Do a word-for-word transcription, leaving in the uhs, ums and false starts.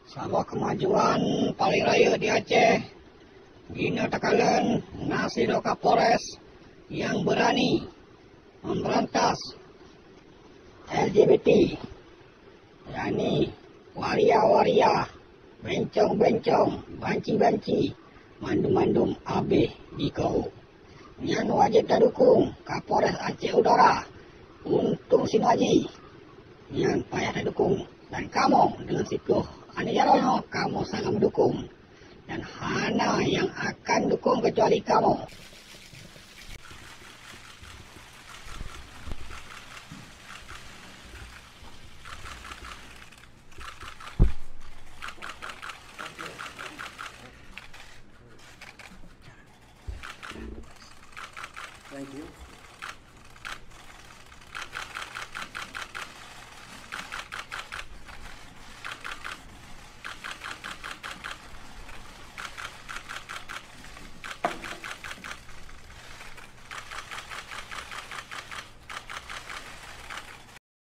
Saboh keumajuan paleng rayeuk di Aceh, jinoe takalon na sidroe Kapolres nyang beurani memberantas L G B T, yakni waria-waria, bencong-bencong, banci-banci, mandum-mandum abéh dikeue. Nyan wajéb tadukong Kapolres Aceh Utara, Untung Sinuaji. Nyan payah tadukong, dan kamoe deungon siploh aneuk jaroe nyoe kamoe salah meudukong, dan hana nyang akan dukong keucuali kamoe.